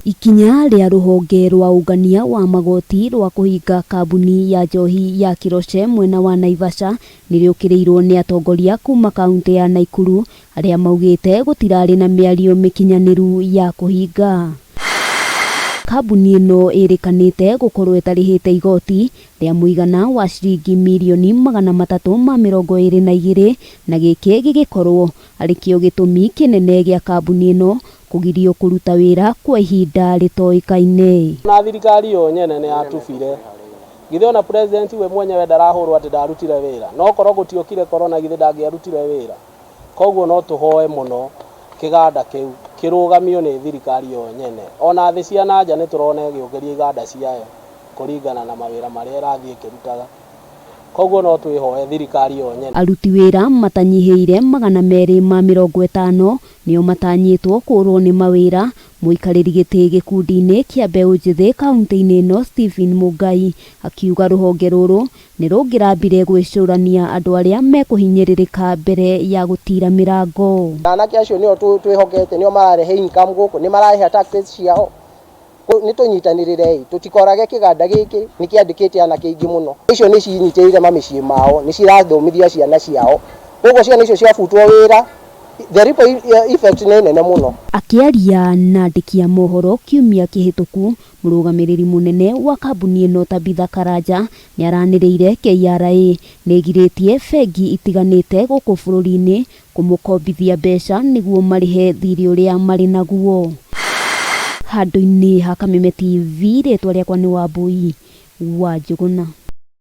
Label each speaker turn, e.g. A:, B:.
A: Ikinya rĩa rũhonge rwa ũngania wa magoti rwa kũhinga kambuni ya njohi ya Kiroche mwena wa Naivasha nĩrĩũkĩrĩirwo nĩ atongoria kuma kaunti ya Naikuru arĩa maugĩte gũtirarĩ na mĩario mĩkinyanĩru ya kũhinga. Kambuni ĩno ĩrĩkanĩte gũkorwo ĩtarĩhĩte igoti rĩa mũigana wa ciringi mirioni 322 na gĩkĩ gĩgĩkorwo arĩ kĩo gĩtũmi kĩnene gĩa kambuni ĩno kũgirio kũruta wĩra kwa ihinda rĩtoĩkaine.
B: Na thirikari yo nyene nĩ yatubire. Githĩ ona president we mwenyewe ndarahũrwo atĩ ndarutire wĩra? No korwo gũtiokire corona githĩ ndangĩarutire wĩra? Koguo no tũhoe mũno kĩganda kĩu kĩrũgamio nĩ thirikari yo nyene. Ona thĩ cia na nja nĩ tũrona ĩgĩũkĩria iganda ciayo kũringana na mawĩra marĩa ĩrathiĩ ĩkĩrutaga. Koguo no twĩhoe thirikari yo nyene.
A: Aruti wĩra matanyihĩire 250 nĩo matanyĩtwo kũrwo nĩ mawĩra. Mũikarĩri gĩtĩ gĩkundi-inĩ kĩa mbeũ njĩthĩ kaunti-inĩ ĩno Stephen Mungai akiuga rũhonge rũrũ nĩ rũngĩrambire gwĩcũrania andũ arĩa mekũhinyĩrĩrĩka mbere ya gũtira mĩrango.
C: Anake acio nĩo twĩhokete, nĩo mararehe income gũkũ, nĩ mararĩha taxes ciao. Nĩ tũnyitanĩrĩrei, tũtikorage kĩganda gĩkĩ nĩ kĩandĩkĩte anake aingĩ mũno. Icio nĩ cinyitĩrĩire mamĩciĩ mao, nĩ cirathomithia ciana ciao. Koguo ciana icio ciabutwo wĩra, the ripple effect nĩ nene mũno.
A: Akĩaria na andĩki a mohoro kiumia kĩhĩtũku, mũrũgamĩrĩri mũnene wa kambuni ĩno Tabitha Karanja nĩ aranĩrĩire KRA nĩ ĩgirĩtie bengi itiganĩte gũkũ bũrũri-inĩ kũmũkombithia mbeca nĩguo marĩhe thirĩ ũrĩa marĩ naguo. Handũ-inĩ ha Kameme TV, rĩtwa rĩakwa nĩ Wambui wa Njũgũna.